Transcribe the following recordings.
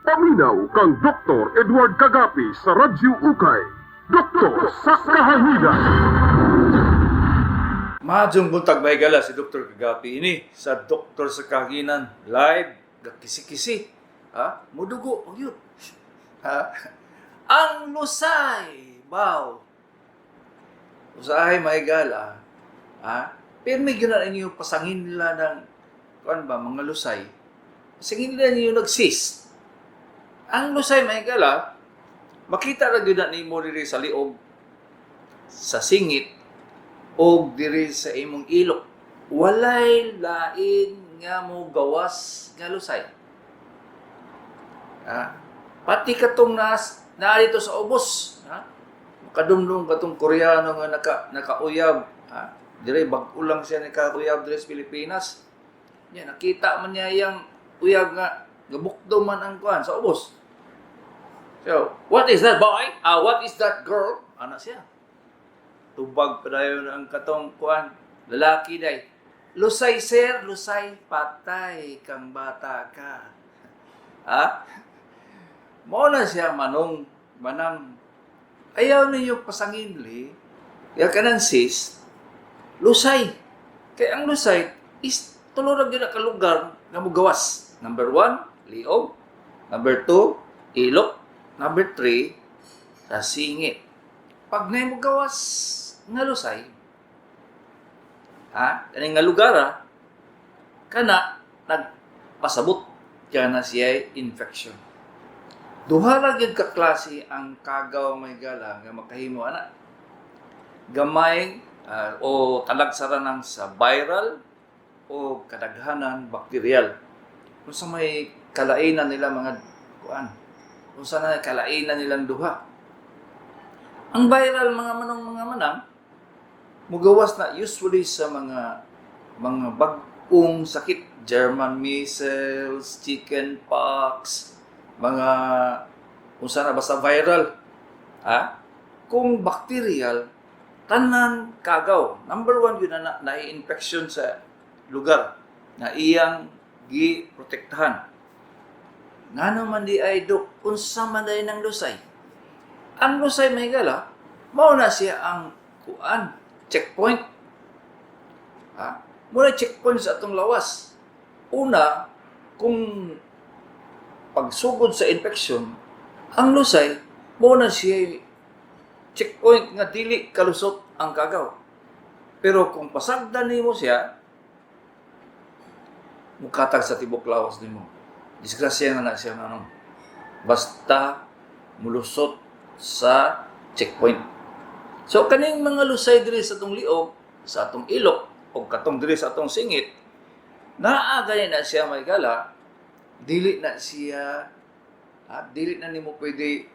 Paminaw kang Dr. Edward Kagapi sa Radyo Ukay. Doktor sa Kahanginan. Maayong buntag, mga higala, si Dr. Kagapi ini sa Doktor sa Kahanginan live, gakisi-kisi, ha, mudugo og yun, ha. Ang lusay baw, usahay, mga higala, ha, pero may gyud na ninyo pasangin nila ng kuan ba, mga lusay, pasangin nila ninyo nag-cyst. Ang lusay, mga higala, makita ra gyud na nimo diri sa liog, sa singit o diri sa imong ilok. Walay lain nga mo gawas nga lusay. Ha? Pati katong nas naa dito sa ubos, ha? Makadumdum katong Koreano nga nakauyab, ha? Dire bag-o lang siya nakauyab diri sa Pilipinas. Nya nakita man niya yang uyab nga gabukdo man ang kuan sa ubos. So, "What is that, boy? Ah, what is that, girl?" Ana siya. Tubag pa dayon ang katong kuan, lalaki day. "Lusay, sir, lusay." Patay kang bata ka. Ha? Mao na siya, manong, manang. Ayaw ninyo pasangin li. Ya kanang cyst, lusay. Kay ang lusay is tulo ra gyud ka lugar nga mugawas. Number 1, liog. Number 2, ilok. Number 3, sa singit. Pag na mo gawas nga lusay, ha, kaning nga lugar, ha, kana nagpasabot ka na siya infection. Duha ra gyud ka klase ang kagaw, mga higala, nga makahimo ana. Gamay o talagsara nang sa viral o kadaghanan bacterial. Kung sa may kalainan nila mga kuan. Kung sa na kalainan nilang duha. Ang viral, mga manong, mga manang, mugawas na usually sa mga bag-ong sakit, German measles, chicken pox, mga kung na basta viral. Ha? Kung bacterial, tanan kagaw. Number 1 yun na na-infection sa lugar na iyang giprotektahan. Ngano man di ay, dok, unsa man diay ng lusay? Ang lusay, mga higala, mao na siya ang kuan, checkpoint. Ha? Muna checkpoint sa atong lawas. Una, kung pagsugod sa infection, ang lusay, mao na siya checkpoint nga dili kalusot ang kagaw. Pero kung pasagdan nimo siya, mukatag sa tibok lawas nimo. Disgrasya nga na siya, manong. Basta mulusot sa checkpoint. So kaning mga lusay diri sa atong liog, sa atong ilok, o katong diri sa atong singit, naa gani na siya, mga higala, dili na siya, ha, dili na nimo pwede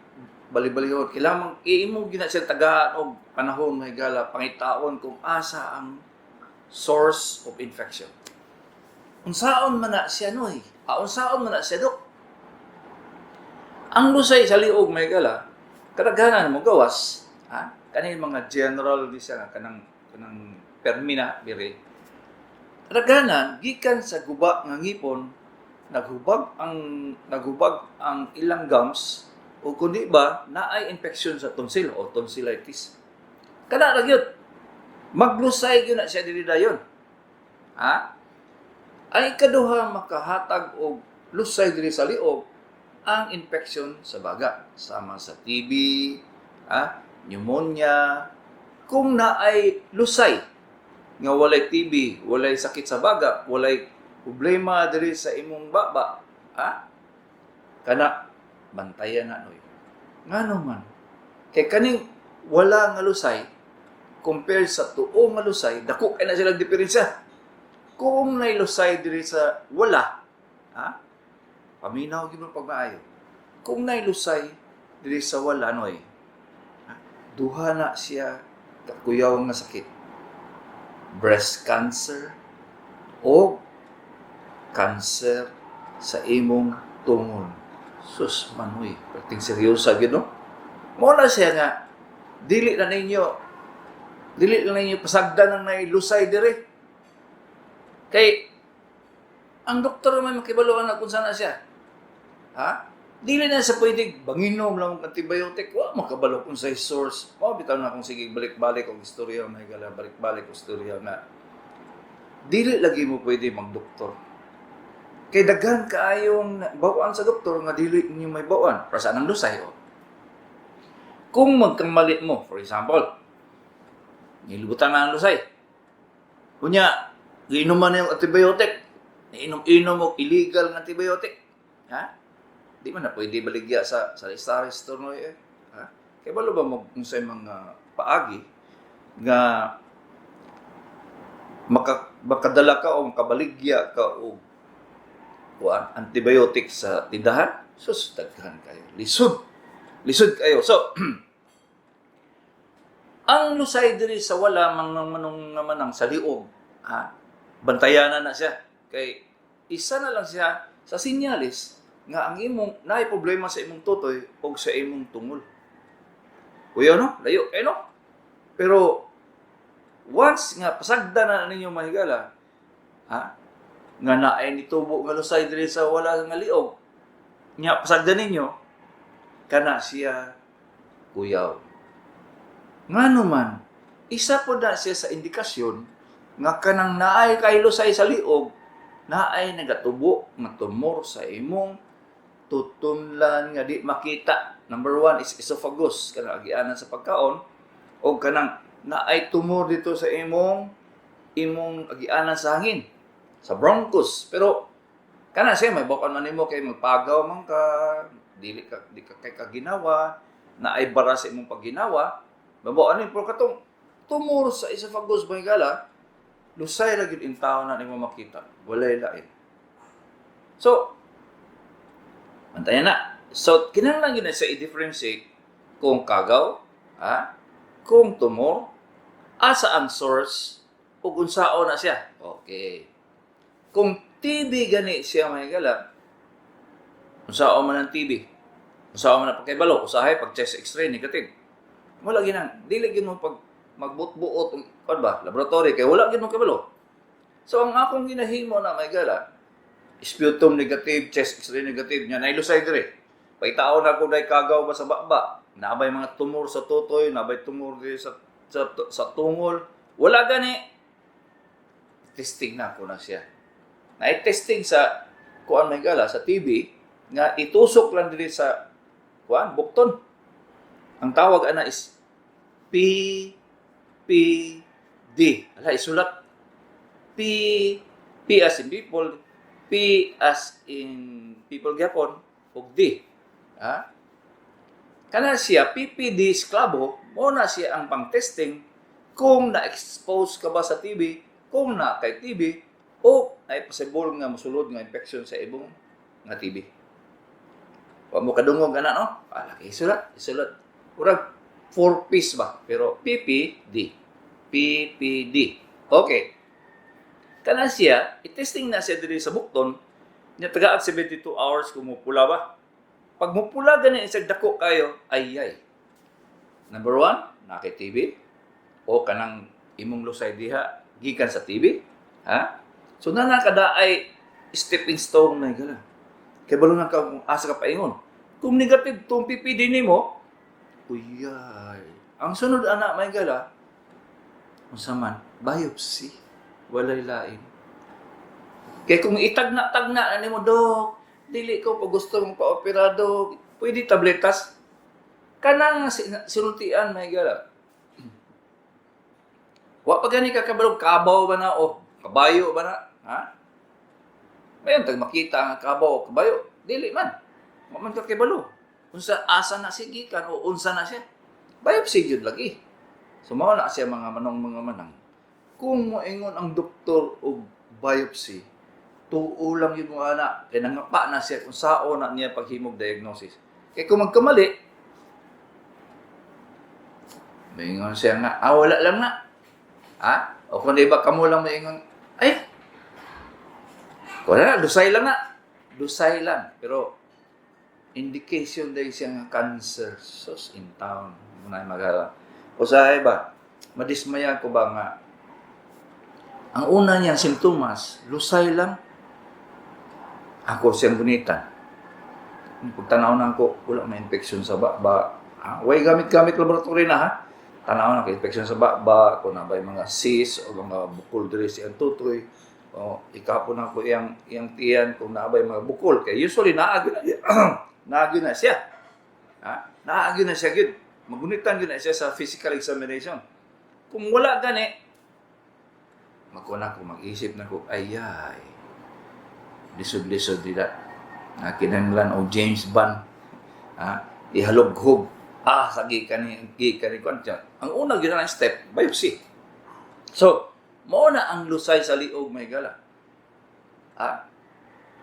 bali-balihon. Kailangan imo gina siya tagaan og panahon, mga higala, pangitaon kung asa ang source of infection. Unsaon man na siya, noy? Ah, unsaon man na siya, dok? Ang lusay sa liog, mga higala, kadaghanan mo gawas, ha? Kaning mga general di siya nga kanang kanang permina bire. Kadaghanan gikan sa guba nga ngipon, naghubag ang ilang gums o kundi ba naay infection sa tonsil o tonsillitis. Kana ra gyud. Maglusay gyud na siya diri dayon. Ha? Ang ikaduha makahatag og lusay diri sa liog, ang infection sa baga sama sa TB, ha, pneumonia. Kung naay lusay nga walay TB, walay sakit sa baga, walay problema diri sa imong baba, ha? Kana bantayan na, noy. Ngano man? Kay kaning wala nga lusay compare sa tuo nga lusay, dako kay na silang diferensya. Kung nay lusay diri sa wala, ha? Paminaw gyud mo pagmaayo. Kung nay lusay diri sa wala, noy, ha? Duha na siya kakuyaw nga sakit. Breast cancer o cancer sa imong tungol. Sus manoy, perting seryosa gyud, no? Mao na siya nga dili na ninyo pasagdan ang nailusay dire. Kay ang doktor may makibaluan na kung saan na siya. Ha? Dili na sa pwede banginom lang og antibiotic, wa makabalo kung sa source. Mao bitaw na kung sige balik-balik og istorya, mga higala, balik-balik og istorya nga dili lagi mo pwede magdoktor. Kay daghan kaayong bawaan sa doktor nga dili ninyo may bawaan. Para sa anang lusay, oh. Kung magkamali mo, for example, nilubutan na ang lusay. Unya, giinuman na yung antibiotic. Inom-inom og illegal nga antibiotic. Ha? Di man na pwede baligya sa sari store no eh. Ha? Kay balo ba mo kung sa mga paagi nga makadala ka o makabaligya ka og kuan antibiotic sa tindahan? Sus, daghan kayo. Lisod. Lisod kayo. So, ang lusay diri sa wala mang manong manang sa liog, ha? Bantayanan na siya. Kay isa na lang siya sa sinyalis nga ang imong naay problema sa imong tutoy o sa imong tungol. Kuya no, layo kay no. Pero once nga pasagda na ninyo, mahigala, ha? Nga naay nitubo nga lusay diri sa wala nga liog. Nya pasagda ninyo kana siya kuyaw. Ngano man, isa po na siya sa indikasyon nga kanang naay kay lusay sa liog, naay nagatubo nga tumor sa imong tutunlan nga di makita. Number one is esophagus, kanang agianan sa pagkaon, o kanang naay tumor dito sa imong agianan sa hangin, sa bronchus. Pero kana siya may bakan man nimo kay magpagaw man ka, dili ka di ka kay kaginawa, naay bara sa imong pagginawa. Mabo ano pero katong tumor sa esophagus, mga higala, lusay ra gyud intawon na nimo makita. Walay lain. So, antayan na. So, kinahanglan gyud na sa i-differentiate kung kagaw, ha? Kung tumor, asa ang source, ug unsao na siya. Okay. Kung TB gani siya, mga higala, unsao man ang TB? Unsao man ang pagkaibalo? Usahay pag chest x-ray negative. Wala ginang dili gyud mo pag magbutbuot kuan ba laboratory kay wala gyud mo kabalo. So ang akong ginahimo na, mga higala, sputum negative, chest x-ray negative, nya nailusay dire. Paitaon na ko day kagaw ba sa baba. Nabay mga tumor sa tutoy, nabay tumor diri sa tungol. Wala gani. Testing na ko na siya. Na-testing sa kuan, may gala, sa TB nga itusok lang diri sa kuan bukton. Ang tawag ana is PPD. Ala, isulat. P P as in people, P as in people gyapon ug D. Ha? Kana siya PPD esklabo, mo na siya ang pang-testing kung na-expose ka ba sa TB, kung na kay TB o ay possible nga mosulod nga infection sa imong nga TB. Wa mo kadungog ana no? Ah, lagi isulat, isulat. Murag 4 piece ba? Pero PPD. PPD. Okay. Kana siya, i-testing na siya diri sa bukton, nya tagaag 72 hours kung mupula ba. Pag mupula gani isag dako kayo, ay ay. Number one, na kay TB o kanang imong lusay diha gikan sa TB, ha? So na kada ay stepping stone na gala. Kay balo na ka kung asa ka paingon. Kung negative tong PPD nimo, uyay. Ang sunod ana, may gala, unsa man, biopsy. Walay lain. Kay kung itagna-tagna na nimo, "Dok, dili ko pa gusto mong pa-opera, dok. Pwede tabletas?" Kanang sinultian, may gala. Wa pa gani ka kabalog kabaw ba na o kabayo ba na? Ha? Mayon tag makita ang kabaw o kabayo, dili man. Wa man ka kibalo unsa asa na siya gikan o unsa na siya. Biopsy gyud lagi. So mao na siya, mga manong mga manang. Kung moingon ang doktor og biopsy, tuo lang yun mo ana kay nangapa na siya kung sao na niya paghimog diagnosis. Kay kung magkamali, maingon siya nga, "Ah, wala lang na." Ha? O kung di ba kamo lang maingon, "Ay, wala, lusay lang na." Lusay lang. Pero, indication dahil siya nga cancer. Sus, in town. Muna magala. Usahay ba, madismaya ko ba nga, ang una niyang simptomas, lusay lang. Ako siyang gunitan. Pagtanaw na ako, wala may infection sa baba. Ah, way gamit-gamit laboratory na ha. Tanaw na ko infection sa baba, kung naa bay mga cyst o mga bukol diri sa iyang tutoy. O ikapon na ko iyang iyang tiyan kung naa bay mga bukol kay usually naa gyud na siya. Ha? Naa gyud na siya gyud. Magunitan gyud na siya sa physical examination. Kung wala gani, magkuha na ko, mag-isip na ko, ay ay, lisod-lisod dila. Na kinahanglan og James Bond. Ha? Ihalog-hog. Ah, sa gikan ni kuan siya. Ang una gyud na step, biopsy. So, mao na ang lusay sa liog, may gala. Ha?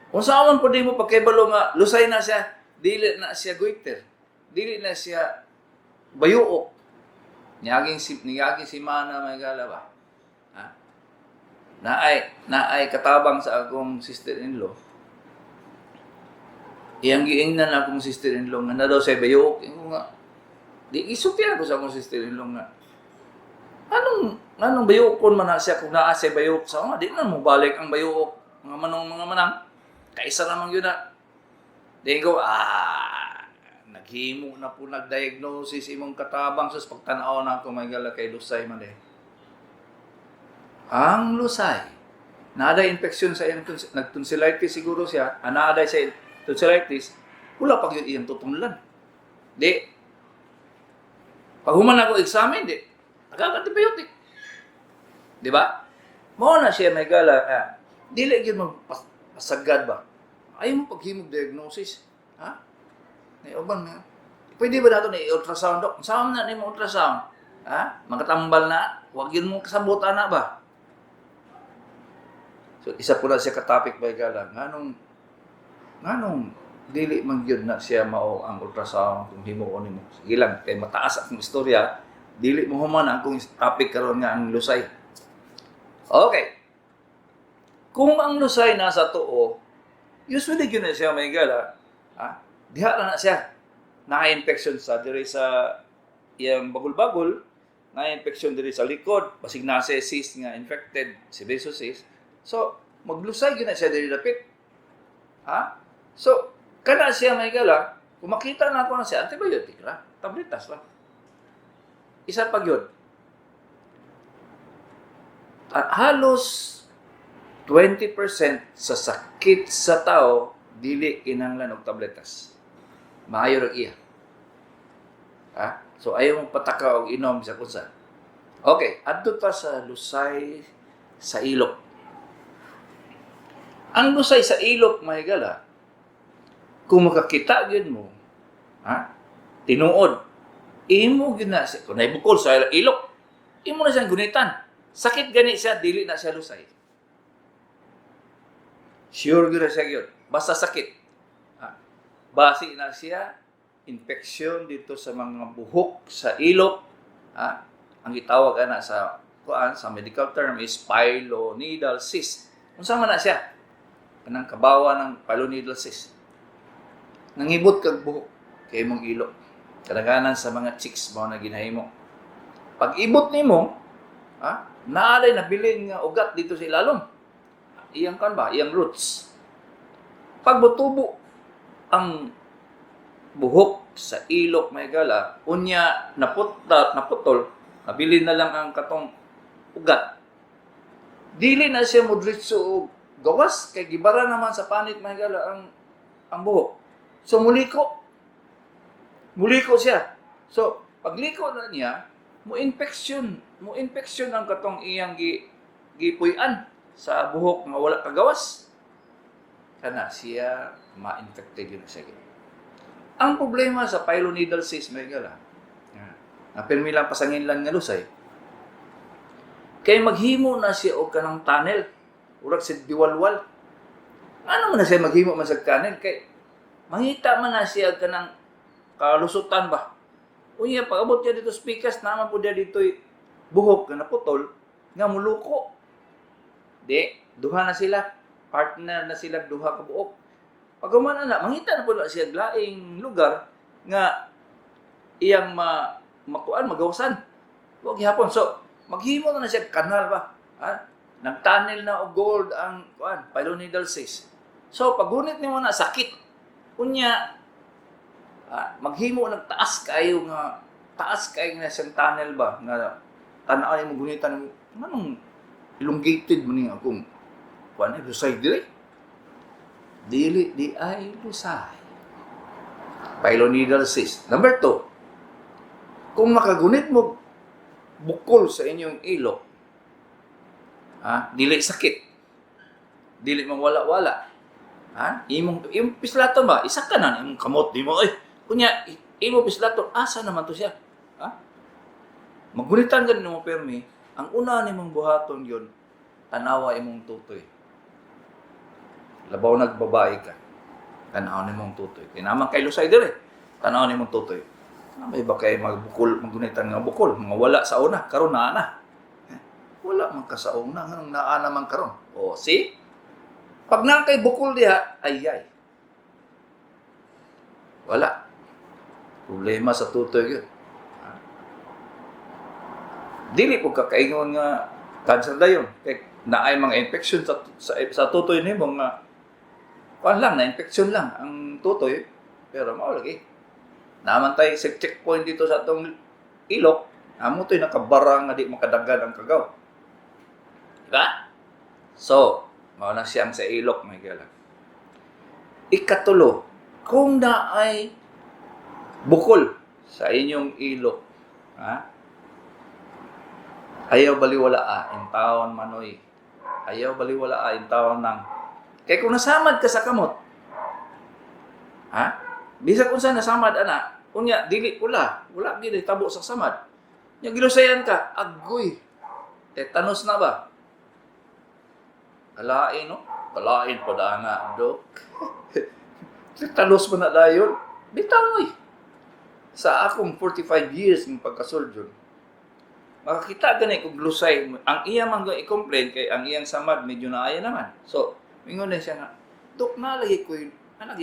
Kung saan po di mo pagkaibalo nga lusay na siya, dili na siya goiter. Dili na siya bayuok. Niaging si mana, may gala ba? Ha? Naay katabang sa akong sister-in-law. Iyang giingnan akong sister-in-law nga na daw siya bayuok. Ingon nga, di isulti ako sa akong sister-in-law nga, anong bayuokon man na siya kung naa siya bayuok sa mga, di na mo balik ang bayuok. Mga manong, mga manang, kaisa naman yun na. Di ko, naghimo na po nag-diagnosis imong katabang sus pagtanaw na ako, may gala, kay lusay man eh. Ang lusay, naaday infection sa iyang nag-tonsillitis siguro siya, naaday sa tonsillitis, wala pag yun iyang tutunlan. Di, pag human ako examine, di, nagkaka-antibiotic. Di ba? Mao na siya, may gala, dili gyud mo pasagad ba? Ayaw mo paghimog diagnosis. Ha? Nay uban nga. Pwede ba nato ni ultrasound, dok? Saan na nimo ultrasound? Ha? Makatambal na, wag yun mo kasabot ana ba? So isa po na siya ka-topic, bay gala. Nganong dili man gyud na siya mao ang ultrasound kung himuon nimo. Sige lang kay mataas akong istorya, dili mo human ang akong topic karon nga ang lusay. Okay. Kung ang lusay nasa tuo, usually gyud na siya, may gala. Ha? Diha na na siya. Naka-infection sa diri sa iyang bagul-bagul, na-infection diri sa likod, basig na siya cyst nga infected, sebaceous cyst. So, maglusay gyud na siya diri dapit. Ha? So, kana siya, may gala, kung makita na ako na siya, antibiotic ra, tabletas ra. Isa pa gyud. At halos 20% sa sakit sa tao dili kinahanglan og tabletas. Maayo ra iya. Ha? So ayaw mong pataka og inom sa kunsa. Okay, adto ta sa lusay sa ilok. Ang lusay sa ilok, mga higala, kung makakita gyud mo, ha? Tinuod, imo gyud na siya, kung naibukol sa ilok, imo na siyang gunitan. Sakit gani siya, dili na siya lusay. Sure gyud na siya gyud. Basta sakit. Ha? Basi na siya, infection dito sa mga buhok sa ilok. Ha? Ang gitawag ana sa kuan sa medical term is pilonidal cyst. Unsa man na siya? Kanang kabawa ng pilonidal cyst. Nangibot kag buhok kay imong ilok. Kadaghanan sa mga chicks mo na ginahimo. Pag ibot nimo, ha, naalay nabilin nga ugat dito sa ilalom. Iyang kan ba? Iyang roots. Pag motubo ang buhok sa ilok, may gala, unya naputla, naputol, nabilin na lang ang katong ugat. Dili na siya modritso og gawas kay gibara naman sa panit, may gala, ang buhok. So muliko. Muliko siya. So pagliko na niya, mo infection ang katong iyang gipuy-an sa buhok nga wala kagawas. Kana siya ma-infected yun siya. Ang problema sa pilonidal cyst, may gala, na pirmi lang pasangin lang nga lusay, kay maghimo na siya og kanang tunnel, urag si diwalwal. Ano man na siya maghimo man sa tunnel kay mangita man na siya og kanang kalusutan ba. Unya pag abot niya dito sa pikas, naman po niya dito buhok nga naputol nga muluko. Di, duha na sila. Partner na sila duha ka buok. Pag human na, mangita na po na siya laing lugar nga iyang makuan, magawasan. Wa gihapon. So, maghimo na na siya kanal ba? Ha? Nagtunnel na og gold ang kuan, pilonidal cyst. So, paggunit nimo na sakit. Unya, Ah, maghimo ng taas kayo nga siyang tunnel ba nga tan-aw mo gunitan, nganong elongated man ni akong kuan, ay lusay diri? Dili di ay lusay. Pilonidal cyst. Number 2, kung makagunit mo bukol sa inyong ilok, ha, dili sakit, dili mawala-wala, ha, imong imong pislaton ba, isa ka na imong kamot di mo ay kunya imo pislaton, asa naman to siya, ha? Magunitan gani mo permi, ang una nimong buhaton yun, tanawa imong tutoy. Labaw nagbabae ka, tanaw nimong tutoy kay naman kay lusay dire. Tanaw nimong tutoy. May ba kay magbukol, magunitan nga bukol, mga wala sa una, karon naa na. Eh, wala man ka sa una, nganong naa naman karon? O, see? Pag naa kay bukol diha, ay ay. Wala. Problema sa tutoy yun. Ha? Dili po ka kaingon nga cancer dayon. Kay naay mga infection sa tutoy nimo nga kuan lang, na infection lang ang tutoy, pero mao lagi. Naman tayo sa checkpoint dito sa atong ilok, amo to'y nakabara nga di makadagan ang kagaw. Diba? So, mao na siyang sa ilok, mga higala. Ikatulo, kung naay bukol sa inyong ilok, ha? Ayaw baliwala ah, intawon manoy. Ayaw baliwala ah, intawon nang. Kay kung nasamad ka sa kamot, ha? Bisag unsa nasamad ana, unya dili pula, wala gid tabo sa samad. Nya gilusayan ka, agoy. Tetanus na ba? Kalain no? Kalain pa da nga, dok. Tetanus man na dayon. Bitaw oy. Sa akong 45 years ng pagkasoldier, makakita gani kog lusay ang iya man i-complain kay ang iyang samad medyo naaya naman. So, mingon na siya nga, "Dok, nalagi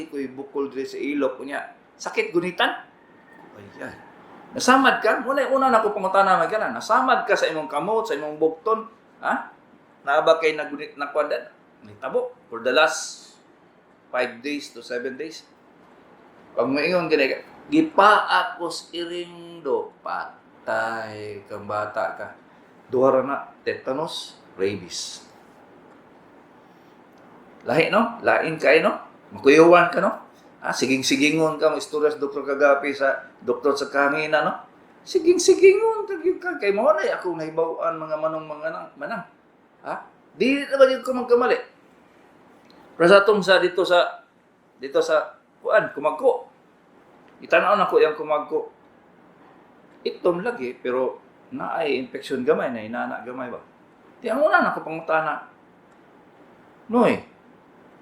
ko'y bukol diri sa ilok unya. Sakit gunitan?" Ay, ay. Nasamad ka? Muna una na ko pangutana man kana. Nasamad ka sa imong kamot, sa imong bukton, ha? Naa ba kay nagunit na kwan? Nitabo for the last 5 days to 7 days. Pag moingon gani ka, "Gipaa ko iring, do," patay kang bata ka. Duha ra na, tetanus, rabies. Lahi no? Lain kay no? Makuyawan ka no? Ah, siging-sigingon ka mo istorya sa Dr. Kagapi sa doktor sa kahangina no? Siging-sigingon ka gyud ka kay mao na akong nahibaw-an mga manong mga nang, manang. Ha? Di na ba gyud ko magkamali? Pero sa atong sa dito sa kuan kumagko. Itanaw na ko yang kumagko. Itom lagi pero naay infection gamay na inana gamay ba. Di ang una na ko pangutana. Noy,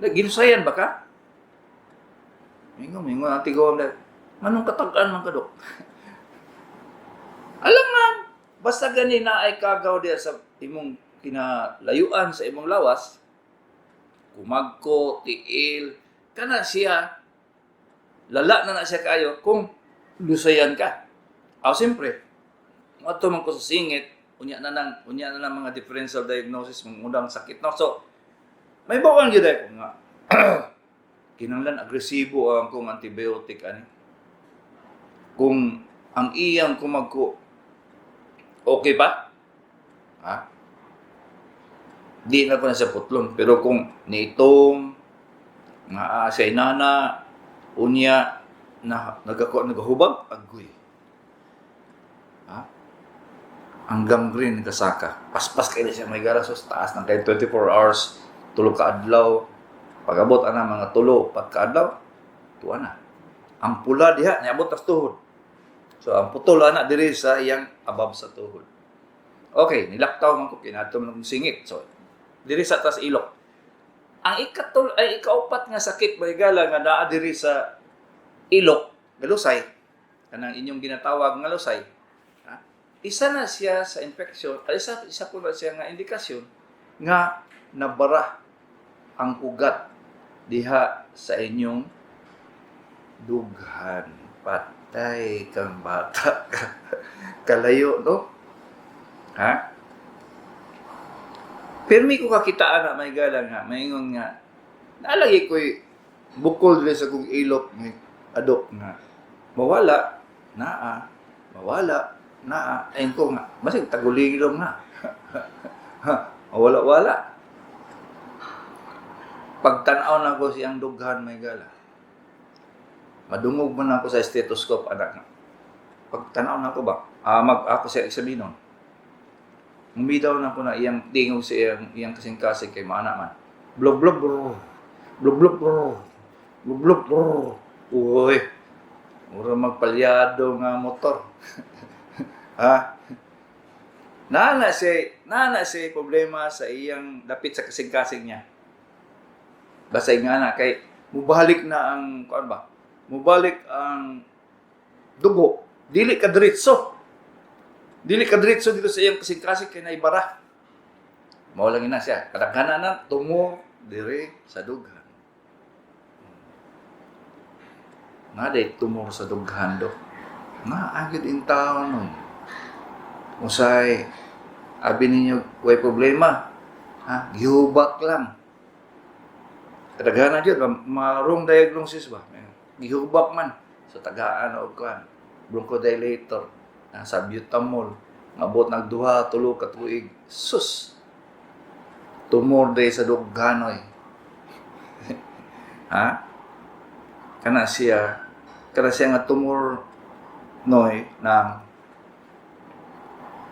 gilusayan ba ka? Mingo, mingo, ang tigaw na. Manong katag-an man ka, dok? Alangan, basta gani na ay kagaw diya sa imong kinalayuan sa imong lawas, kumagko, tiil, kana siya, lala na na siya kayo kung lusayan ka. Aw, siyempre, moadto man ko sa singit, unya na nang mga differential diagnosis, mga unang sakit no. So, may bawang gyud ko nga kinanglan agresibo ang kong antibiotic ani. Kung ang iyang kumagko okay pa? Ha? Di na ko na sa putlon. Pero kung niitom, nga sa inana, unya, na nagako nagahubag, agoy. Ha? Ang gangrene kasaka. Paspas kayo siya may garasos, taas ng kay 24 hours, tulo ka adlaw. Pag-abot ana mga 3 pagkaadlaw, tuwa na. Ang pula diha niabot tas tuhod. So ang putol ana diri sa iyang above sa tuhod. Okay, nilaktaw man ko kinato man singit. So diri sa tas ilok. Ang ikatul ay ikaupat nga sakit, mahigala, nga naa diri sa ilok, galusay, kanang inyong ginatawag nga lusay. Ha? Isa na siya sa infection, ay isa isa po na siya nga indikasyon nga nabara ang ugat diha sa inyong dughan. Patay kang bata ka. Kalayo, no? Ha? Pirmi ko kakitaan na may galang nga, maingon nga, naalagi ko'y bukol diri sa kong ilok may adok nga. Mawala, naa, mawala, naa. Ayun ko nga, basig tagulilong na. Mawala-wala. Pagtanaw na ko siyang dughan, may gala. Madungog man ako sa stethoscope, anak nga. Pagtanaw na ko ba, mag ako siya eksaminon. Umidaw na ko na iyang tingog sa iyang kasing-kasing kay maana man. Blog blog bro. Blog blog bro. Blog blog bro. Uy. Mura magpalyado nga motor. Ha? Nana siya problema sa iyang dapit sa kasing-kasing niya. Basta nga na kay mubalik na ang kuan ba? Mubalik ang dugo. Dili ka diretso. Dili ka diretso dito sa iyang kasing-kasing kay naibara. Mao lang ina siya. Kadaghanan na tungo dire sa dughan. Nga day tumor sa dughan do. Nga agad in town no. Usay abi ninyo way problema. Ha, gihubak lang. Kadaghanan jud ma wrong diagnosis ba? Gihubak man sa tagaan og kuan, bronchodilator, na salbutamol, ngabot nag 2-3 ka tuig. Sus. Tumor day sa dughan oy. Ha? Kana siya nga tumor noy na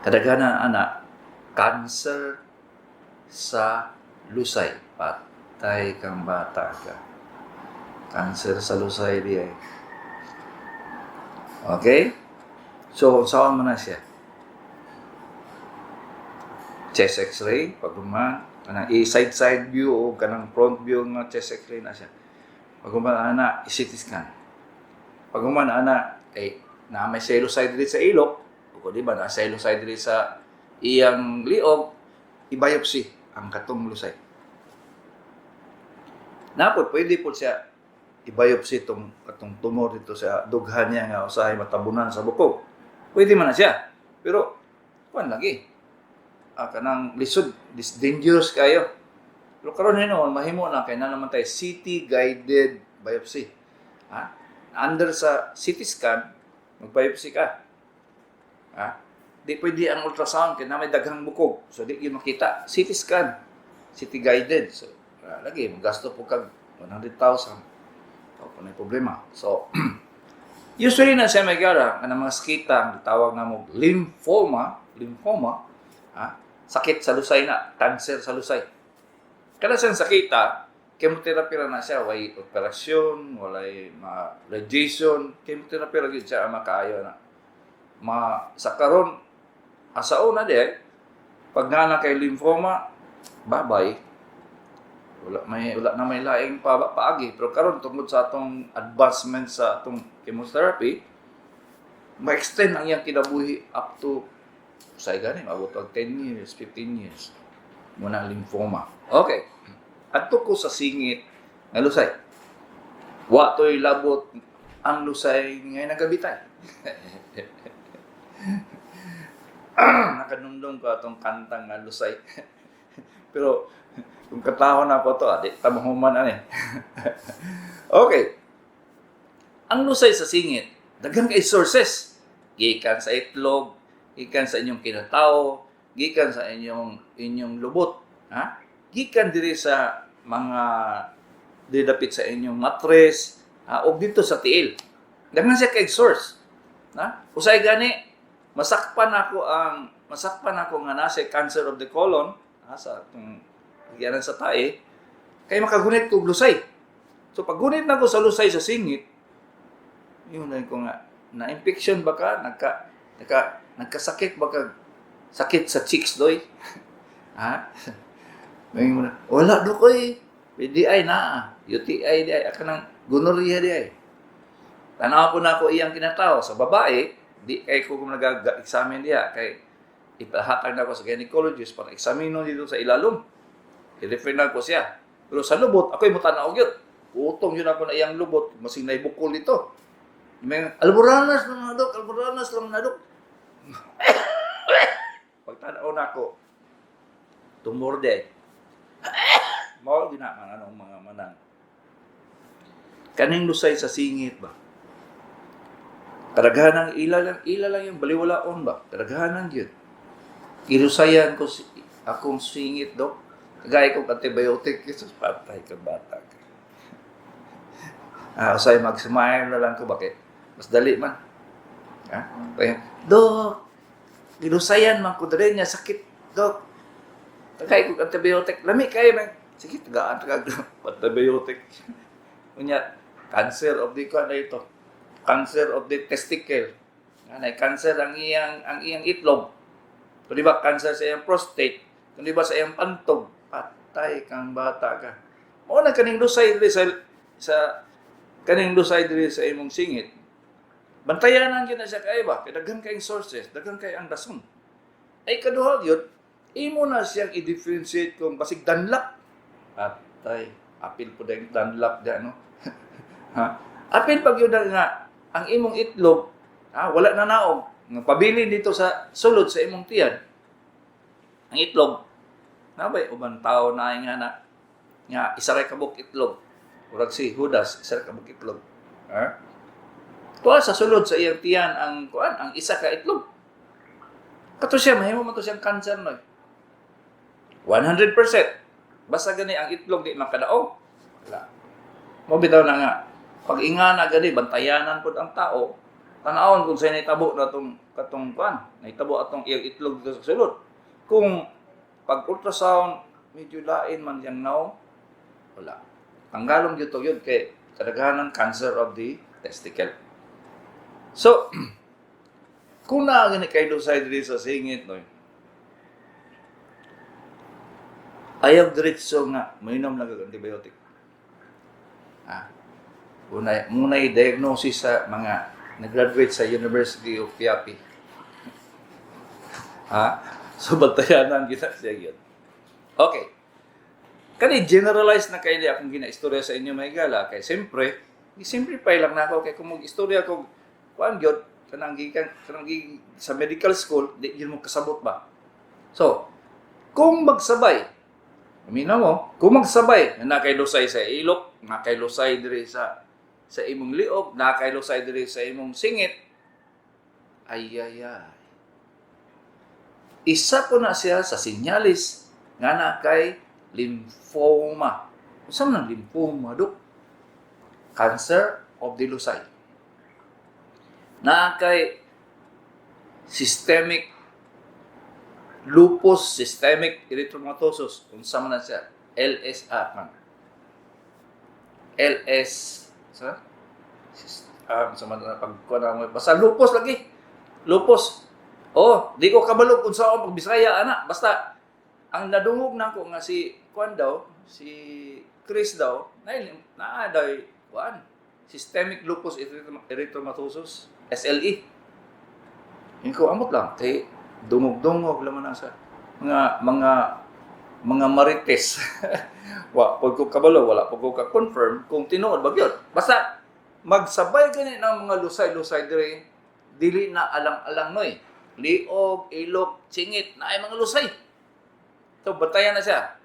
kadaghanan ana cancer sa lusay. Patay kang bata ka. Cancer sa lusay di ay. Okay? So, saan mo na siya? Chest x-ray, pag human, kanang i-side-side view o kanang front view nga chest x-ray na siya. Pag human, ana, i-CT scan. Pag human, ana, eh, na may celluloid diri sa ilok, o di ba, na celluloid diri sa iyang liog, i-biopsy ang katong lusay. Napod, pwede po siya i-biopsy itong katong tumor dito sa dughan niya nga usahay matabunan sa bukog. Pwede man na siya. Pero, kuan lagi. Kanang lisod, dis dangerous kayo. Pero karon hinuon, mahimo na kay na naman tayo CT guided biopsy. Ha? Under sa CT scan, mag-biopsy ka. Ha? Di pwede ang ultrasound kay na may daghang bukog. So di yun makita. CT scan, CT guided. So lagi magasto po kag 100,000. O kung may problema. So usually na siya may gara ang mga sakita ang tawag na mo lymphoma, lymphoma, ha? Sakit sa lusay na, cancer sa lusay. Kada siyang sakita, chemotherapy ra na siya, way operasyon, walay ma radiation, chemotherapy ra gyud siya ang makaayo na. Ma sa karon asa una di eh, pag nga na kay lymphoma, bye-bye. Wala na may laing pa, paagi. Pero karon tungod sa atong advancement sa atong chemotherapy, ma-extend ang iyang kinabuhi up to say gani maabot og 10 years, 15 years. Muna lymphoma. Okay. Adto ko sa singit nga lusay. Wa to'y labot ang lusay ngay nagabitay. Nakadumdum ko atong kantang nga lusay. Pero kung katahon na ako to, di ta mahuman ani. Okay. Ang lusay sa singit, daghan kay sources. Gikan sa itlog, gikan sa inyong kinatao, gikan sa inyong lubot, ha? Gikan diri sa mga diri dapit sa inyong mattress, ha? Og dito sa tiil. Daghan siya kay source. Ha? Usay gani masakpan ako nga nasa cancer of the colon, ha, sa atong agianan sa tae, kay makagunit ko og lusay. So pag gunit na ko sa lusay sa singit, yun na ko nga na infection ba ka, nagkasakit ba ka, sakit sa cheeks doy? Ha? May mo na, wala do ko eh. PDI na, UTI di ay, kanang gonorrhea di ay. Tanaw ko na ako iyang kinatao sa babae, di kay ko kung nag-examine diya kay ipahatag na ako sa gynecologist para eksamino dito sa ilalom. I-refer na ko siya. Pero sa lubot, ako'y mutanaw gyud. Utong yun ako na iyang lubot, masing naibukol dito. May alboranas lang na dok, alboranas lang na dok. Pagtanaw na ako, tumor de. Mao gina man anong mga manang. Kaning lusay sa singit ba? Kadaghanan ila lang yung baliwalaon ba? Kadaghanan gyud. Gilusayan ko si, akong singit, dok. Gaya kong antibiotic. Jesus, patay ka, bata ka. Ah, usay mag-smile na lang ko, bakit? Mas dali man. Ha? Kaya, "Dok, gilusayan man ko diri niya, sakit, dok. Tagay ko antibiotic. Lami kayo man." Sige, tagaan, tagaan. Antibiotic. Unya, cancer of the, ano ito? Cancer of the testicle. Anay, cancer ang iyang itlog. Kung di ba cancer sa iyang prostate, kung di ba sa iyang pantog, patay kang bata ka. Mao na kaning lusay diri sa kaning lusay diri sa imong singit. Bantayanan gyud na siya kay ba? Kay daghan kayong sources, daghan kay ang rason. Ay kaduha gyud, imo na siyang i-differentiate kung basig danlap. Patay, apil po dayong danlap di ano. Ha? Apil pag yun nga ang imong itlog, ha, wala na naog. Nga pabilin dito sa sulod sa imong tiyan. Ang itlog, nabay uban tao na nga na nga isa ra ka buok itlog. Murag si Judas, isa ra ka buok itlog. Ha? Tuwa sa sulod sa iyang tiyan ang kuan, ang isa ka itlog. Kato siya mahimo man to siyang cancer no. 100%. Basta gani ang itlog di makadaog. Wala. Mo bitaw na nga pag ingana gani bantayanan pud ang tao. Tanawon kung sa nahitabo na tong katong kuan, nahitabo atong iyang itlog dito sa sulod. Kung pag ultrasound medyo lain man yang naong, wala. Tanggalon gyud to yun kay kadaghanan cancer of the testicle. So, kung naa gani kay lusay diri sa singit no, ayaw diretso nga mainom lang og antibiotic. Ah, unay muna i-diagnosis sa mga nag-graduate sa University of Piapi. Ha? So, bantayanan kita siya yun. Okay. Kani generalize na kayo akong gina-istorya sa inyo, mga higala. Kay siyempre, i-simplify lang na ako. Kay kung mag-istorya ko, kuan gyud, kanang gikan, kanang sa medical school, di yun mo kasabot ba? So, kung magsabay, amina mo, kung magsabay, na kay lusay sa ilok, na kay lusay diri sa imong liog, na kay lusay diri sa imong singit, ay ay ay. Isa po na siya sa sinyalis nga na kay lymphoma. Unsa man ang lymphoma, dok? Cancer of the lusay. Na kay systemic lupus, systemic erythematosus. Unsa man na siya? LSA man. LS sa sa man na pagkuha na mo basta lupus lagi. Lupus. Oh, di ko kabalo kung sa pag Bisaya ana. Basta ang nadungog nako nga si kuan daw, si Chris daw, na naa daw kuan systemic lupus erythematosus, SLE. Yung ko amot lang kay dungog-dungog laman na sa mga marites. Wa pag ko kabalo, wala pag ko ka-confirm kung tinuod ba gyud. Basta magsabay gani ng mga lusay-lusay dire, dili na alang-alang noy. Liog, ilok, singit, na ay mga lusay. So, batayan na siya.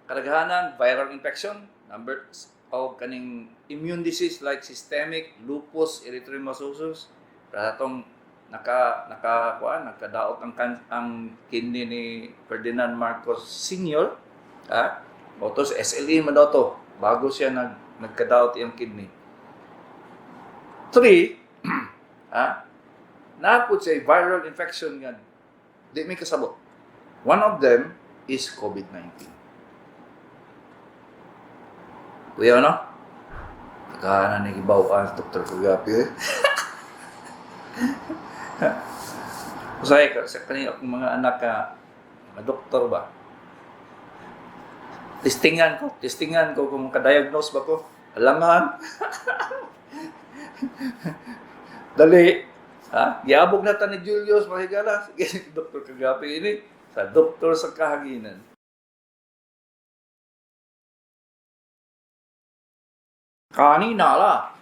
Kadaghanan, viral infection, number o kaning immune disease like systemic lupus erythematosus, para atong naka naka kuan nagkadaot ang kidney ni Ferdinand Marcos Sr. Ha? O to sa SLE man daw to bago siya nagkadaot iyang kidney. Three, ha? Napud siya viral infection nga di may kasabot. One of them is COVID-19. Kuya, ano? Tagahanan ni Gibaw Dr. Kagapi eh. Usay ka sa kanila akong mga anak ka, mga doktor ba? Testingan ko kung maka-diagnose ba ko. Alangan. Dali. Ha? Giabog na ta ni Julius, mahigala. Sige, Dr. Kagapi ini sa doktor sa kahanginan. Kanina la,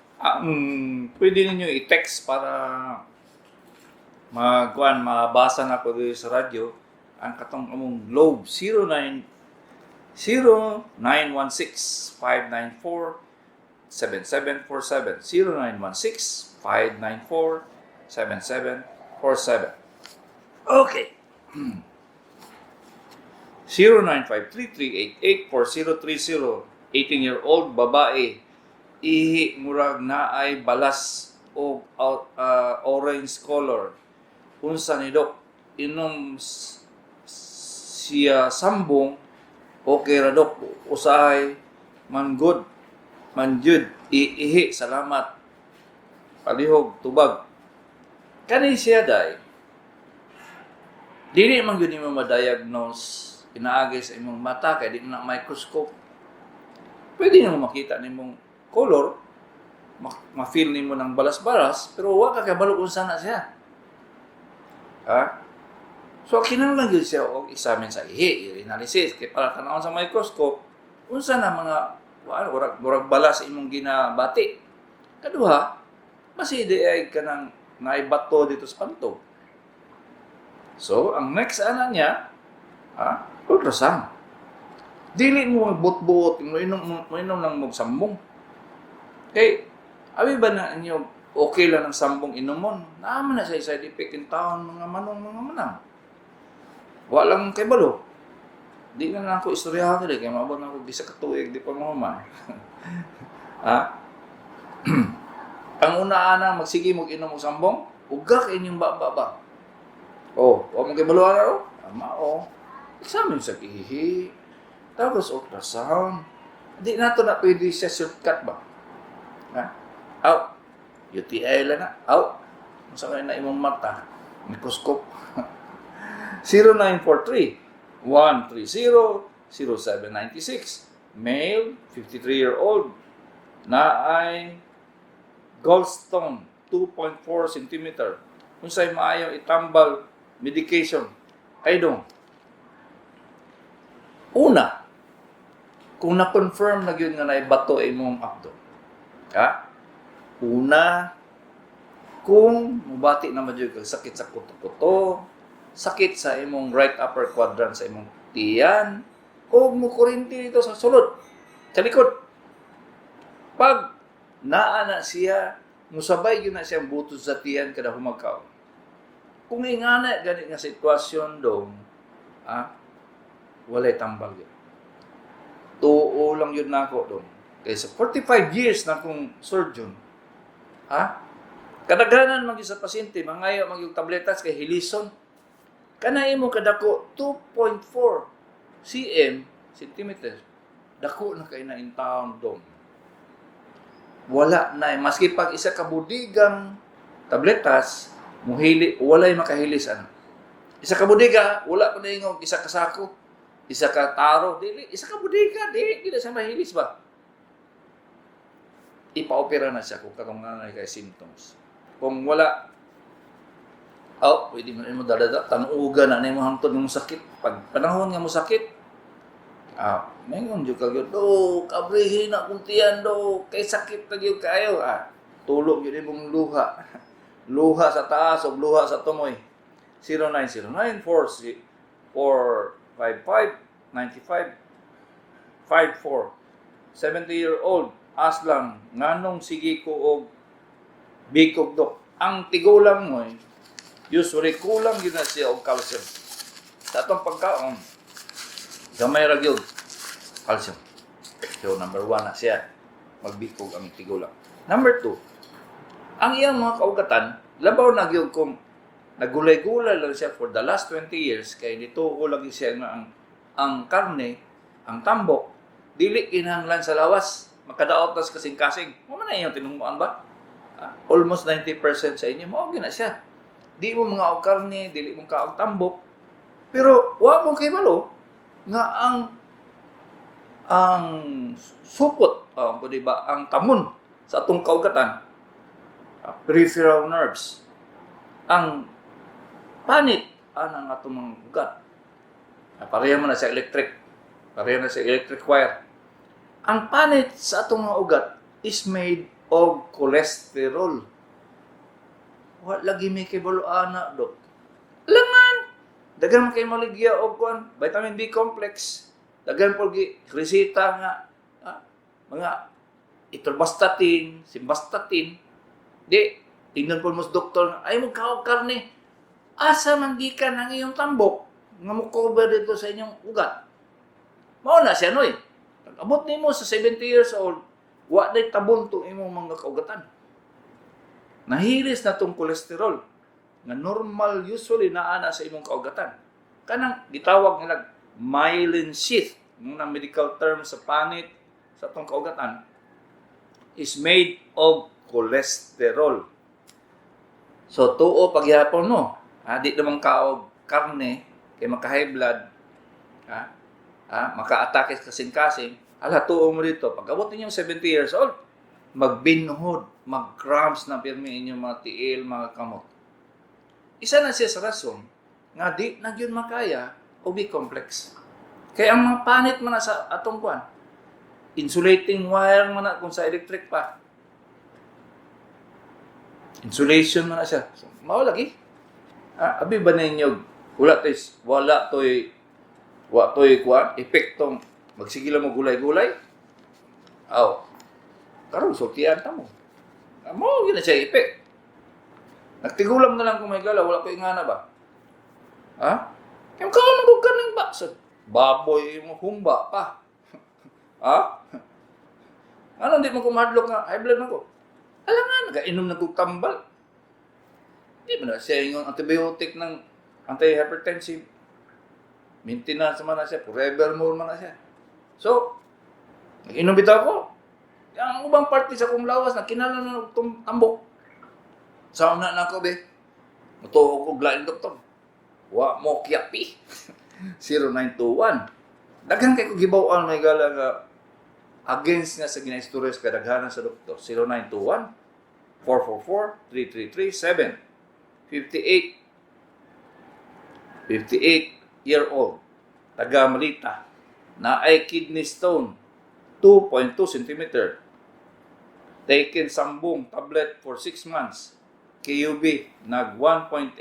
pwede ninyo i-text para magkuan mabasa na ko dito sa radyo ang katong among Globe 09 0916 594 7747, 0916 594 7747. Okay. 0953-388-4030. 18-year-old babae, ihi murag naay balas og orange color. Unsa ni, Dok? Inom siya sambong, okay ra, Dok? Usahay man good man jud iihi. Salamat, palihog tubag. Kani siya day, dili man gyud nimo ma-diagnose pinaagi sa imong mata kay di na microscope. Pwede nimo makita nimong color, ma-feel nimo ng balas-balas, pero wa ka kabalo unsa na siya, ha? So kinahanglan gyud siya og examine sa ihi, urinalysis, kay para tan-awon sa microscope unsa na mga wa murag murag balas imong ginabati. Kaduha, basi di ay kanang naay bato dito sa pantog. So ang next ana niya, ha, ultrasound. Dili mo magbot-buot, mo inom lang mo sambong. Kay abi ba na inyo, okay lang ang sambong inomon? Naa man na sa side effect in taon, mga manong, mga manang. Walang kabalo. Di na lang ako istoryahan dili kay maabot na ako bisa ka tuig di pa mahuman. Ha? Ang una ana, magsige mo inom og sambong, uga kay inyong baba ba. Oh, wa mo kabalo ana oh. Ama oh. Examine sa ihi. Tapos ultrasound. Di na to na pwede siya shortcut ba? Ha? Aw. UTI lang na. Aw. Unsa kay na imong mata? Microscope. 0943 130 0796. Male, 53-year-old, naay gallstone 2.4 cm. Unsay maayo itambal medication? Ay dong. Una, kung na-confirm na gyud nga naay bato imong apdo. Ha? Una, kung mubati na man jud kag sakit sa kuto-kuto, sakit sa imong right upper quadrant sa imong tiyan, o mo kuryente dito sa sulod, sa likod. Pag naa na siya, musabay gyud na siyang butos sa tiyan kada humagkaon. Kung ingana gani nga sitwasyon dong, walay tambal yun. Tuo lang yun nako dong. Kay sa 45 years na akong surgeon, ha? Kadaghanan man gyud sa pasyente, mangayo man gyud tabletas kay hilison. Kana imo kadako 2.4 cm, centimeter. Dako na kay na in town dong. Wala na eh. Maski pag isa ka budigang tabletas, muhili, walay makahilis ano. Isa ka budiga, wala pa na ingog, isa ka sako, isa ka taro, dili, isa ka budiga, di, di na siya mahilis ba? Ipa-opera na siya kung katong nga kay symptoms. Kung wala, oh, pwede mo mo dadada, tanuga na nimo hangtod ng sakit. Pag panahon nga mo sakit, maingon jud ka gyud, "Do, kabrihin na akong tiyan, do, kay sakit na gyud kaayo." Ah, tulog gyud imong luha. Luha sa taas o luha sa tumoy. 0909 455 95 54. 70-year-old aslang, nganong sige ko og bikog, Dok? Ang tigulang mo eh, usually kulang gyud na siya og calcium. Sa atong pagkaon, gamay ra gyud calcium. So number one na siya, magbikog ang tigulang. Number two, ang iyang mga kaugatan, labaw na gyud kung nagulay-gulay lang siya for the last 20 years kay nituo lagi siya nga ang karne, ang tambok, dili kinahanglan sa lawas, makadaot tas kasing-kasing. Mao man na iyong tinungmuan ba? Ah, almost 90% sa inyo, mao gyud na siya. Di mo mga og karne, dili mo kaog tambok, pero wa mo kabalo nga ang supot, pwede ba, ang tamon sa atong kaugatan, peripheral nerves, ang panit anang atong mga ugat. Pareha mo na sa electric. Pareha na sa electric wire. Ang panit sa atong mga ugat is made of cholesterol. Wa lagi may kibalo ana, Dok. Langan! Daghan man kay maligya og kuan, vitamin B complex. Daghan po gi reseta nga mga atorvastatin, simvastatin. Di Tingnan po mo sa doktor, ay mo kaog karne. Asa man gikan ang iyong tambok nga mo cover dito sa inyong ugat? Mao na siya, noy. Pag abot nimo sa 70 years old, wa day tabon tong imong mga kaugatan. Nahiris na tong kolesterol nga normal usually naa na sa imong kaugatan. Kanang gitawag nila myelin sheath, nga medical term sa panit sa atong kaugatan, is made of cholesterol. So tuo pagyapon mo, ha, di naman kaog karne kay maka-high blood, ha, ha, maka-atake sa kasing-kasing, ala, tuo mo dito. Pag abot ninyong 70 years old, magbinhod, mag-cramps na pirmi inyong mga tiil, mga kamot. Isa na siya sa rason nga di na gyud makaya o B complex. Kaya ang mga panit man na sa atong kuan, insulating wire man na kung sa electric pa. Insulation man na siya. So, mao lagi. Ah, abi ba ninyo wala toy kuan epektong magsige lang mo gulay-gulay? Aw. Karon sultian ta mo. Ah, mao gyud na siya effect. Nagtigulam na lang kung may gala, wala ko ingana ba? Ha? Kaya ka man kung kaning ba? Sa baboy mo humba pa. Ha? Ano di mo kumahadlok nga high blood man ko? Alam nga, nagainom na kong tambal. Di ba na siya yung antibiotic ng antihypertensive? Maintenance man na siya, forever more man na siya. So, nag-inom bitaw ko. Ang ubang parte sa kong lawas na kinahanglan na og tambok. Sa una na ako, be. Mutuo ko og lain doktor. Wa mo kiyapi. 0921. Daghan kay ko gibaw-an, may gala, nga against nga sa ginaistorya sa kadaghanan sa doktor. 0921 444 3337. 58 58 year old, taga Malita, na ay kidney stone 2.2 cm, taken sambong tablet for 6 months, KUB nag 1.8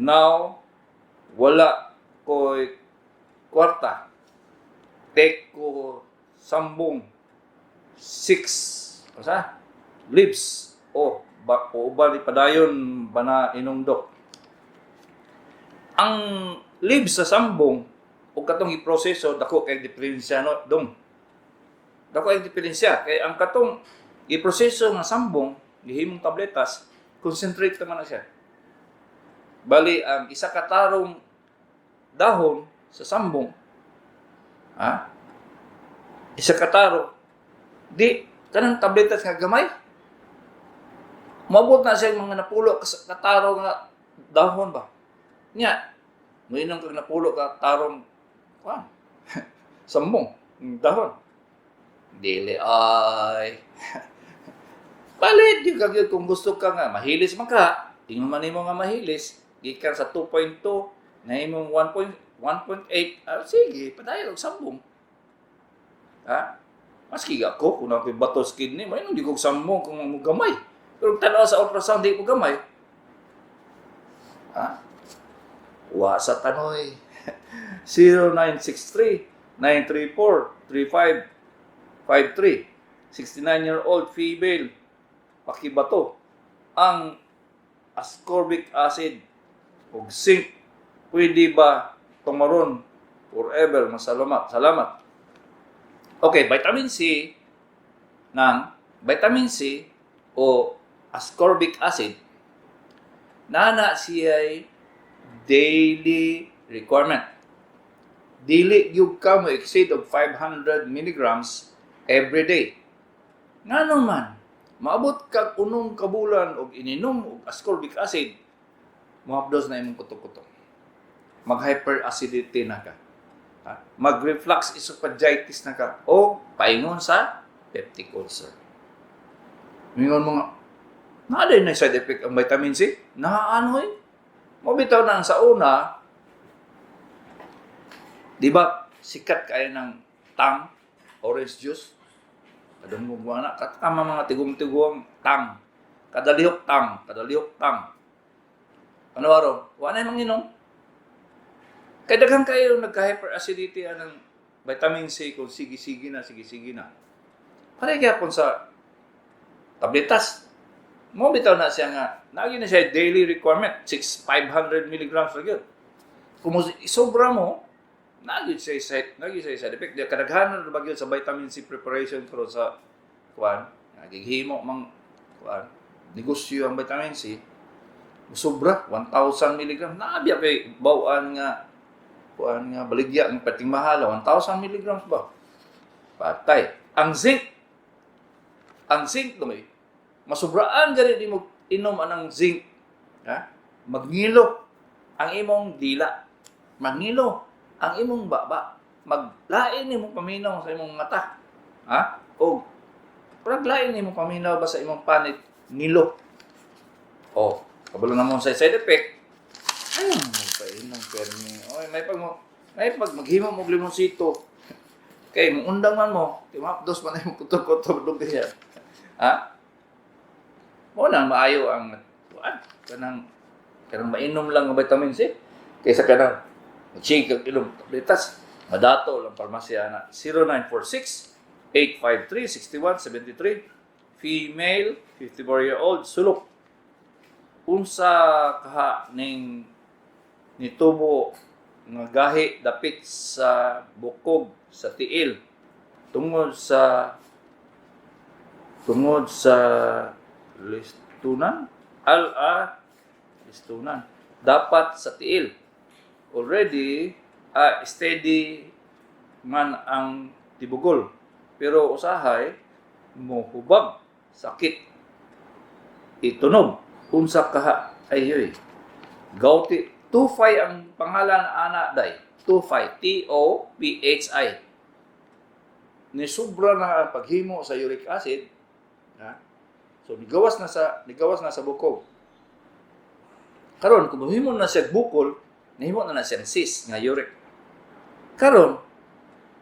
now, wala ko'y kwarta, take ko sambong 6 sa leaves o ba o ba ni padayon ba na inom, dok? Ang leaves sa sambong o katong iproseso, dako kay diferensya, no, dong? Dako kay diferensya kay ang katong iproseso nga sambong gihimong tabletas, concentrate naman na siya. Bali ang isa ka tarong dahon sa sambong, ha, isa ka tarong, di kanang tabletas nga gamay, moabot na siya mga napulo ka tarong nga dahon ba nya. Moinom kag napulo ka tarong kuan sambong dahon, dili ay palit yung kag kung gusto ka nga mahilis man ka, tingnan man nimo nga mahilis gikan sa 2.2 na imong 1.1.8, ah, sige, padayon og sambong, ha. Maski ako, kung ako'y bato sa kidney, may di ko sambong kung mo gamay, pero tanaw sa ultrasound, di ko gamay, ha. Wa sa tanoy. 0963 934 3553. 69-year-old female, pakibato ang ascorbic acid ug zinc, pwede ba tumaron forever? Masalamat, salamat. Okay, vitamin C ng vitamin C o ascorbic acid, nana siya daily requirement. Dili gyud ka mo exceed og 500 milligrams every day. Ngano man maabot kag unong kabulan og ininom og ascorbic acid, mohapdos na imong kuto-kuto. Mag hyperacidity na ka. Ha? Mag-reflux esophagitis na ka o paingon sa peptic ulcer. Mingon mo nga, naa na side effect ang vitamin C? Naano eh? Mobitaw na ang sa una, di ba, sikat kayo ng Tang, orange juice? Kadungog mo na, katama mga tigong-tigong Tang. Kadalihok Tang, kadalihok Tang. Ano aro? Wala na manginom. Kay daghan kayo nagka-hyperacidity anang vitamin C kung sige-sige na, sige-sige na. Pare gyapon sa tabletas. Mo bitaw na siya nga naa na siya daily requirement, 6 500 milligrams ra gyud. Kung mo sobra mo, naa gyud siya side effect. Di kadaghanan ra ba gyud sa vitamin C preparation karon sa kuan, nagighimo mang kuan negosyo ang vitamin C, sobra 1,000 milligrams. Naa biya kay bawaan nga kuan nga baligya ang pating mahal, 1,000 milligrams ba? Patay. Ang zinc doy, masubraan gani di mo inom anang zinc, ha? Magngilo ang imong dila. Magngilo ang imong baba. Maglain nimo paminaw sa imong mata. Ha? O parang lain nimo paminaw ba sa imong panit, ngilo. O, kabalo na mo sa side effect. Ay, magpainom permi. Oy, may pag maghimo mo og limonsito. Kay mo undang man mo, kay mapdos man imong kutob-kutob dug siya. Ha? Mo nang maayo ang kuan kanang kanang mainom lang ng vitamin C kaysa kanang mag-shake kag inom tabletas. Madato lang parmasya na. 0946 853 6173, female, 54-year-old, Sulok. Unsa kaha ning nitubo nga gahi dapit sa bukog sa tiil tungod sa listunan al a listunan dapat sa tiil? Already steady man ang tibugol, pero usahay mohubag, sakit itunob. Unsa kaha ayoy? Gouty. Tophi ang pangalan ana day. Tophi, T O P H I. Ni sobra na ang paghimo sa uric acid, ha? So nigawas na sa bukog. Karon kung mahimo na siya bukol, nahimo na na siyang cyst nga uric. Karon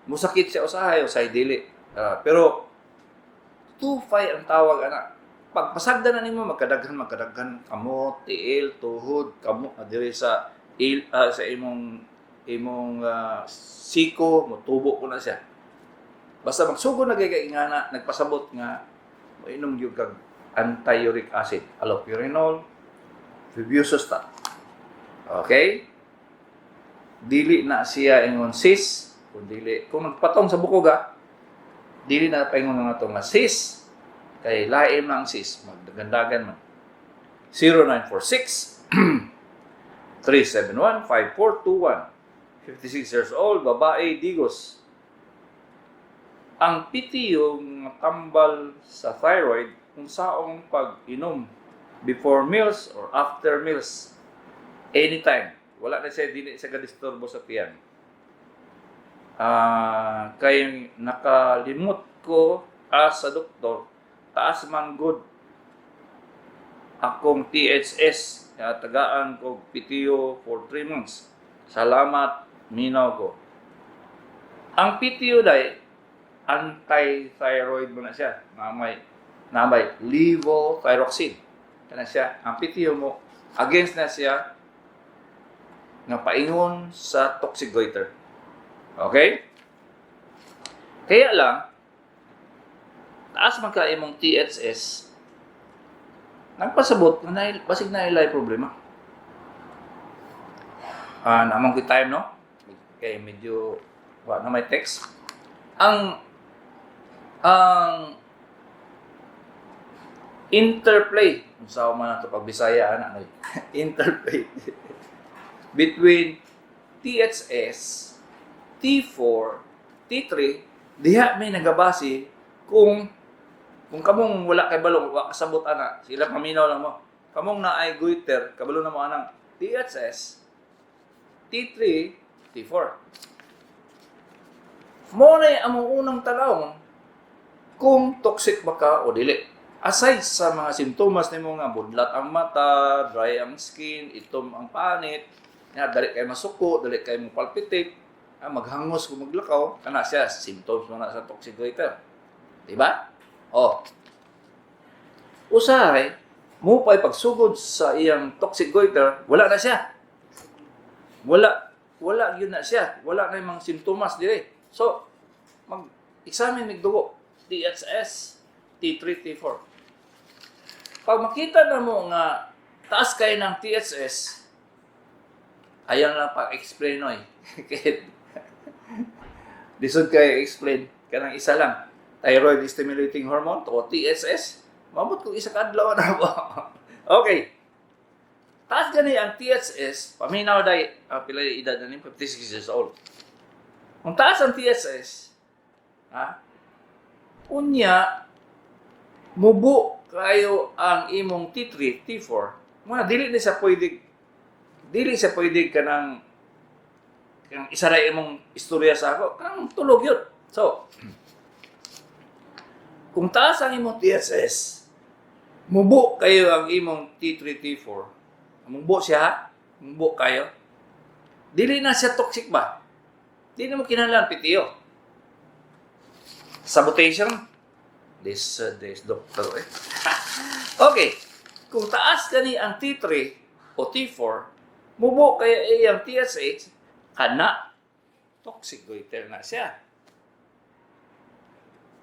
musakit siya usahay, usahay dili. Ah, pero tophi ang tawag ana. Pagpasagdan na nimo, magkadaghan magkadaghan kamot, tiil, tuhod, kamot diri sa il, sa imong imong siko, motubo ko na siya. Basta magsugod na kay kay ingana, nagpasabot nga moinom gyud kag anti-uric acid, allopurinol, febuxostat. Okay? Dili na siya ingon cyst, kung dili kung nagpatong sa bukog ah, dili na paingon nga to nga cyst kay lain na ang cyst, magdagandagan man. 0946 371 5421, 56 years old, babae, Digos. Ang PTO nga tambal sa thyroid, unsaong pag-inom, before meals or after meals? Anytime. Wala na siya, dili siya gadisturbo sa tiyan. Ah, kay nakalimot ko sa doktor, taas man gud akong TSH, kaya tagaan ko PTO for 3 months. Salamat, minaw ko. Ang PTO day, anti-thyroid mo na siya. Na may levothyroxine. Kana siya, ang PTO mo, against na siya nga paingon sa toxic goiter. Okay? Kaya lang, taas man ka imong TSH, nagpasabot nga na, basig na ilay problema. Ah, namang ko time, no? Kay medyo wa na may text. Ang interplay, unsa man ato pag Bisaya ana, no? Interplay between TSH, T4, T3, diha may nagabase kung kamong wala kay balong, wa kasabot ana, sila paminaw lang mo. Kamong naay goiter, kabalo na mo anang TSH, T3, T4. Mo na among unang tanaw kung toxic ba ka o dili. Aside sa mga simptomas nimo nga budlat ang mata, dry ang skin, itom ang panit, nga dali kay masuko, dali kay mo palpitate, maghangos kung maglakaw, kana siya symptoms mo na sa toxic goiter. Di ba? Oh. Usahay, mo pa'y pagsugod sa iyang toxic goiter, wala na siya. Wala, wala yun na siya. Wala na yung mga simptomas dire. So, mag-examine mig dugo. TSH, T3, T4. Pag makita na mo nga taas kayo ng TSS, ayaw na pag-explain, noy. Kahit lisod kayo explain kanang isa lang. Thyroid stimulating hormone o TSS. Mabot kung isa ka adlaw na ba. Okay. Taas gani ang TSS, paminaw day, pila yung edad na ni 56 years old. Kung taas ang TSS, ha? Unya, mubo kayo ang imong T3, T4, mga dili siya pwede kanang kanang isa ra imong istorya sa ako, kanang tulog yun. So, kung taas ang imong TSS, mubo kayo ang imong T3, T4, mubo siya ha? Mubo kayo. Dili na siya toxic ba? Dili na mo kinahanglan PTO. Sabotation? This doctor eh. Okay. Kung taas kani ang T3 o T4, mubo kaya iyang TSH, kana toxic goiter na siya.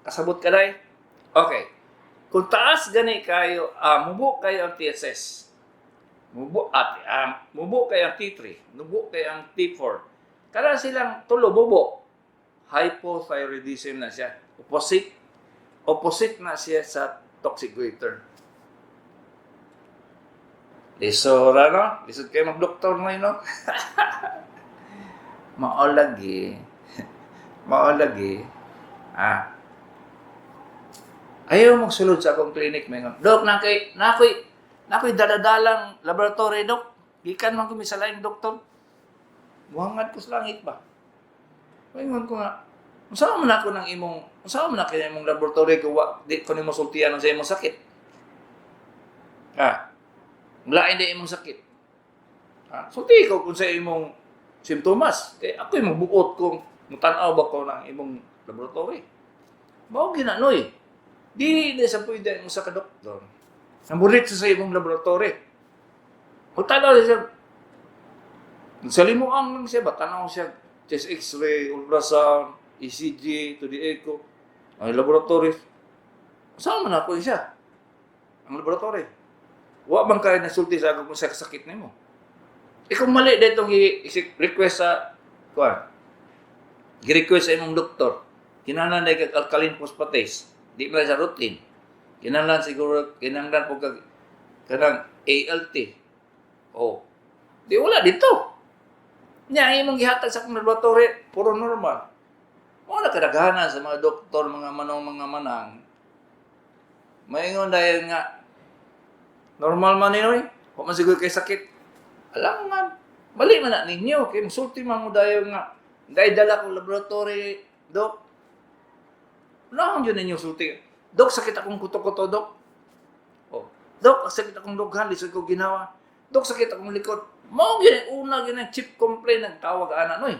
Kasabot ka day? Okay. Kung taas gani kayo, mubo kayo ang TSS. Mubo kayo ang T3, mubo kayo ang T4. Kada silang tulo bubo. Hypothyroidism na siya. Opposite na siya sa toxic goiter. Lisod, no? Lisod kayo mag-doktor ngayon, no? Mao lagi. Mao lagi. Ah. Ayaw magsulod sa akong clinic, maingon. "Dok, nakoy daladalang laboratory, Dok. Gikan man ko mi sa laing doktor." Muhangad ko sa langit ba? Maingon ko nga, unsa man ako ng imong laboratory kung wa, di ko nimo sultian sa imong sakit? Ha? Lain di imong sakit. Ha? Sulti ko kung sa imong simptomas. Kay ako yung magbuot kung mutan-aw ba ko ng imong laboratory. Mao gina noy. Di na sa pwede mo sa ka-doktor. Namurit sa imong laboratory. Kung tanaw siya, sa limuang lang siya ba, tanaw siya, chest x-ray, ultrasound, ECG, to the echo, ang laboratory. Saan man ako siya? Ang laboratory. Wa bang kaya nasulti sa ako kung sa sakit nimo? E kung mali ditong i-request sa kuan. Gi-request sa imong doktor. Kinahanglan day kag alkaline phosphatase. Di man sa routine. Kinahanglan siguro, kinahanglan po kag kanang ALT. Oh. Di wala dito. Nya ang imong gihatag sa akong laboratory puro normal. Mao na kadaghanan sa mga doktor, mga manong, mga manang. Maingon dahil nga normal man ni oy. Wa man siguro kay sakit. Alam man, mali man na ninyo kay musulti man mo dayon nga dahil dala kong laboratory, Dok. Wala akong yun ninyo sulti. "Dok, sakit akong kuto-kuto, Dok." Oh. "Dok, sakit akong dughan, lisod ko ginawa. Dok, sakit akong likod." Mao gyud una gyud ang chief complaint nagtawag ana noy.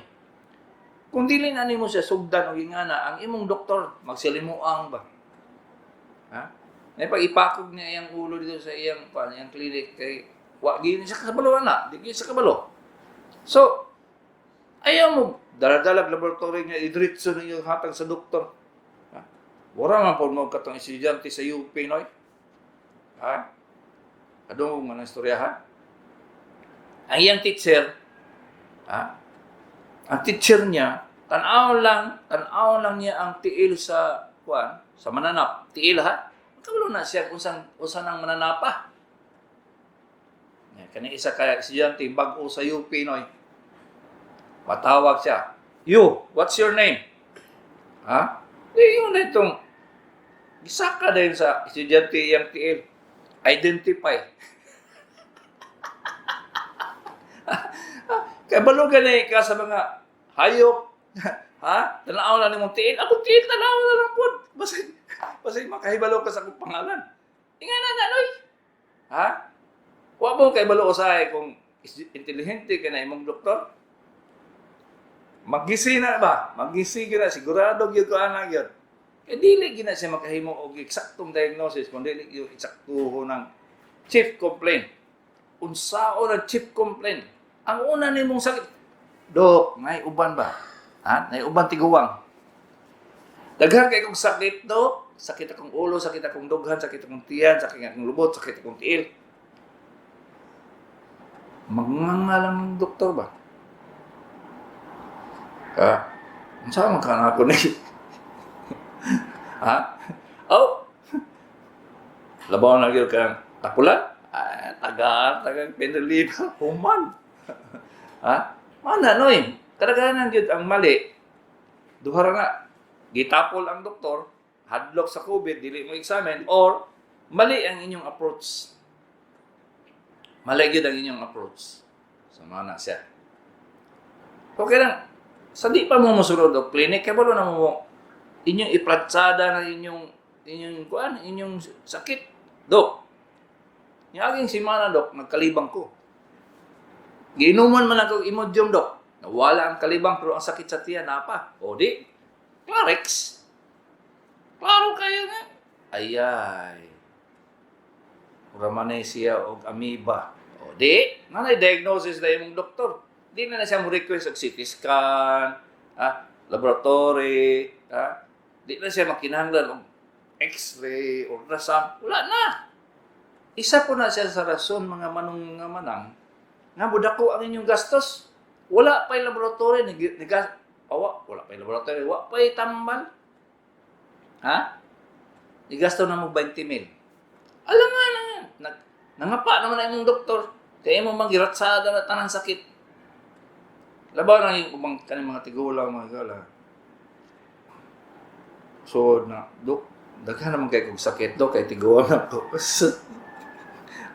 Kung dili na nimo siya sugdan og ingana, ang imong doktor magsalimuang ba? Ha? May pag ipakog niya iyang ulo dito sa iyang kuan, iyang clinic kay wa gyud siya kabalo ana, di gyud siya kabalo. So, ayaw mo daladalag laboratory nga idiretso ninyo hatag sa doktor. Ha? Wala man po mo katong estudyante sa UP noy. Ha? Adong man ang istorya ha? Ang iyang teacher, ha? Ang teacher niya, tan-aw lang niya ang tiil sa kuan, sa mananap. Tiil ha? Kabalo na siya kung saan usa nang mananapa. Yan, kani isa ka estudyante bag-o sa UP noy. Patawag siya. "You, what's your name?" Ha? Di yun na itong gisaka din sa estudyante iyang tiil. "Identify." Kay balo gani ka sa mga hayop. Ha? Tanaw na nimong tiil. Ako tiil, tanaw na lang po. Basta makahibalo ka sa akong pangalan. Inga na na, noy. Ha? Wa mo kay balo usahay kung intelihente ka na imong doktor. Magisi na ba? Magisi gyud na, sigurado gyud ko ana gyud. Kay dili gyud na siya makahimo og eksaktong diagnosis kung dili gyud eksaktuho ng chief complaint. Unsaon ang chief complaint? Ang una nimong sakit, "Dok, may uban ba? Ha? May uban tiguwang. Daghan kay kong sakit, Dok." Dok, sakit akong ulo, sakit akong dughan, sakit akong tiyan, sakit akong lubot, sakit akong tiil. Magnganga lang ng doktor ba? Ha? Unsa man ka na ako ni? Ha? Oh! Labaw na gyud kang takulan? Ah, tagal, tagal, pinaliba, human. Ha? Mana noy? Kadaghanan gyud ang mali. Duha ra na. Gitapol ang doktor, hadlok sa COVID, dili mo examine, or mali ang inyong approach. Mali gyud ang inyong approach. So, mana siya. Okay lang. Sa di pa mo mosulod og clinic, kay na mo inyong iplatsada na inyong inyong kuan, inyong sakit. Dok, niaging simana, dok, nagkalibang ko. Giinuman man ako Imodium, dok. Nawala ang kalibang pero ang sakit sa tiyan napa. O di, Clarex. Klaro kayo nga. Ayay. Mura siya og amoeba. O di, nanay diagnosis na imong doktor. Di na na siya mo request og CT scan, laboratory, ha? Di na siya makinahanglan og X-ray, ultrasound. Wala na. Isa po na siya sa rason, mga manong nga manang, nga budako ang inyong gastos. Wala pa'y laboratory, nag, nag, awa, wala pa'y laboratory, wala pa'y tambal. Ha? Igasto na mo 20 mil. Alam nga na nga. Nangapa naman na imong doktor. Kaya mo manggiratsada na tanang sakit. Labaw na yung ubang kaning mga tigulang, mga gala. So, na, dok, daghan naman kay kong sakit, dok, kay tigulang ako.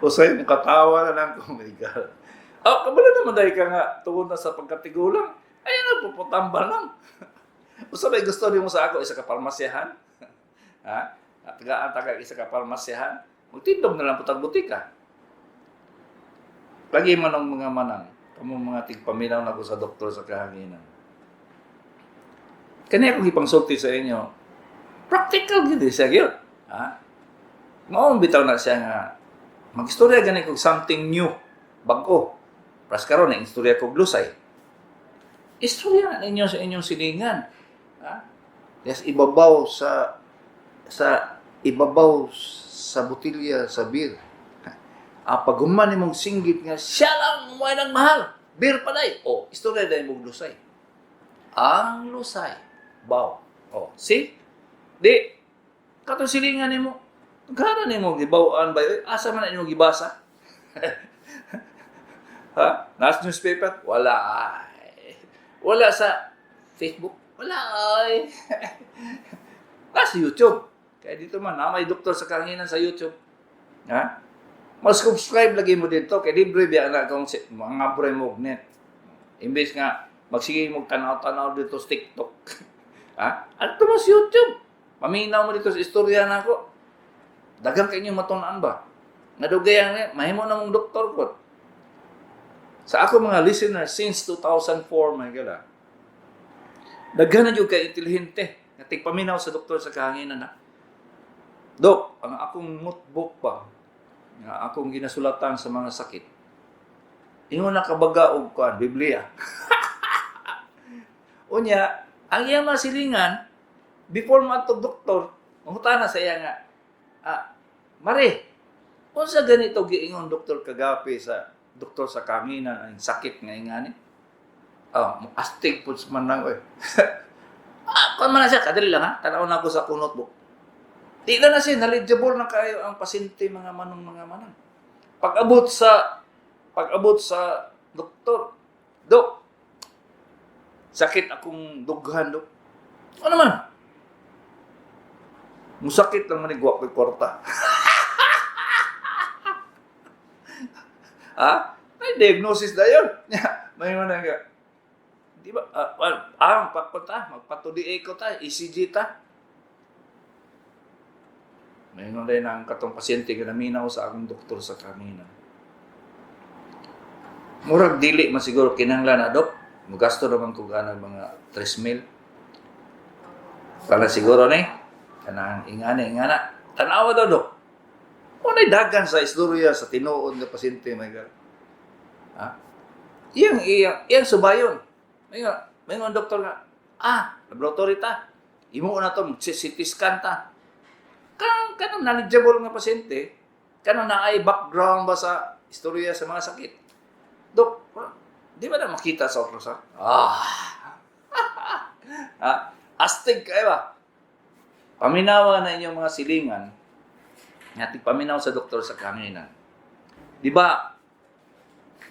Usay, mukatawa na lang ko, my God. Oh, kabalo naman dahil ka nga, tungod na sa pagkatigulang, ayun na, puputambal lang. Usa may gusto nimo sa ako, isa ka parmasyahan? Ha? Tagaan taga isa ka parmasyahan? Magtindog na lang putag butika. Lagi man ang mga manang, kamo mga tigpaminaw na ko sa doktor sa kahanginan. Kani akong ipangsulti sa inyo, practical gid siya gyud. Ha? Mao bitaw na siya nga magistorya gani kog something new, bag-o. Pras karon na istorya kog lusay. Istorya na ninyo sa inyong silingan. Ha? Yes, ibabaw sa sa ibabaw sa botilya sa beer. Ang paghuman nimong singgit nga siya lang mo nang mahal. Beer pa day. O, istorya day mong lusay. Ang lusay. Baw. O, see? Di katong silingan nimo. Gana nimo gibaw-an ba? Eh, asa man na nimo gibasa? Ha? Nasa newspaper? Wala. Ay. Wala sa Facebook? Wala ay. Nasa YouTube. Kaya dito man, na may doktor sa kahanginan sa YouTube. Ha? Mas-subscribe lagi mo dito. Kaya libre biya na kung mga pre mo net. Imbes nga, magsige mo tanaw-tanaw dito sa TikTok. Ha? Ato mo sa YouTube. Paminaw mo dito sa istorya na ako. Daghang kayo matun-an ba? Nadugayan nga, mahimo na mong doktor ko. Sa ako mga listeners since 2004, mga gala. Daghan na jud kay intelihente nga tigpaminaw sa doktor sa kahanginan na. Dok, ang akong notebook ba nga akong ginasulatan sa mga sakit. Ingon na kabaga og kuan, Biblia. Unya, ang iyang mga silingan before moadtog doktor, mangutana sa iya nga, ah, Mare, unsa ganito giingon Doktor Kagapi sa doktor sa kahanginan ang sakit nga ingani? Oh, astig pud sa manang oy. Ah, kuan man na siya, kadali lang ha. Tanaw na ako sa akong notebook. Di na na siya, knowledgeable na kayo ang pasyente, mga manong mga manang. Pag-abot sa doktor, "Dok, sakit akong dughan, dok." "Ano man?" "Musakit lang man igwa ko'y kwarta." Ha? May diagnosis na yun. May mga nga. Di ba? Well, magpakot ta, magpatudi ko ta, ECG ta. May nga rin ang katong pasyente nga naminaw sa akong doktor sa kamina. "Murag dili man siguro kinahanglan na, dok. Mugasto naman ko ganang mga 3 mil. Kala siguro ni, kanang ingana, ingana. Tanawa daw, dok." Unay dagan sa istorya sa tinuod nga pasyente, my God. Ha? Iyang, iyang, iyang subayon. May nga doktor nga, "Ah, laboratory ta. Imo na to, CT scan ta." Kanang knowledgeable nga pasyente, kanang naay background ba sa istorya sa mga sakit. Dok, di ba na makita sa ultrasound? Ah. Ah, astig kayo ba? Paminawa na inyong mga silingan, nga paminaw sa Doktor sa Kahanginan. Di ba,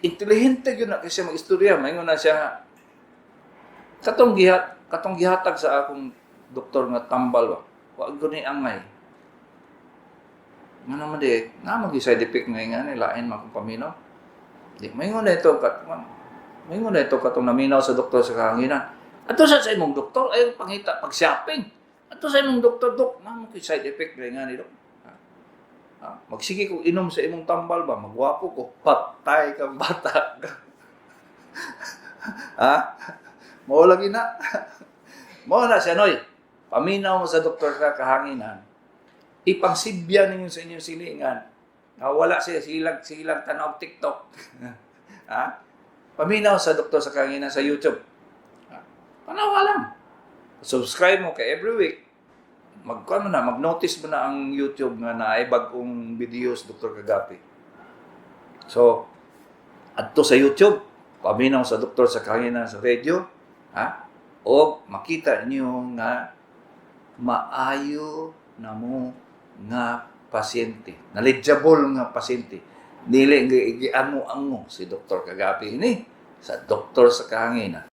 intelihente yun na kasi mag-istorya, maingon na siya nga, katong gihatag sa akong doktor nga tambal ba, wa ko ni angay. Nga naman di, na mag side effect nga nga ni lain man kong paminaw. Di, maingon na ito katong naminaw sa Doktor sa Kahanginan. Ato sa imong doktor, ay pangita pag-shopping. Ato sa imong doktor, dok, na mo side effect nga ni dok. Ha? Ha? Magsige ko inom sa imong tambal ba, magwapo ko, patay kang bata. Ha? Mao lagi na. Mao na siya, noy. Paminaw mo sa Doktor sa Kahanginan. Ipangsibya ninyo sa inyong silingan. Nga wala siya silag silag tanaw TikTok. Ha? Paminaw sa Doktor sa Kahanginan sa YouTube. Ha? Panawa lang. Subscribe mo kay every week. Mag mo na, mag-notice mo na ang YouTube nga naay bag-ong videos Dr. Kagapi. So, adto sa YouTube, paminaw sa Doktor sa Kahanginan sa radio, ha? O makita niyo nga maayo na mo nga pasyente, knowledgeable nga pasyente. Dili nga giango-ango si Dr. Kagapi ini sa Doktor sa Kahanginan.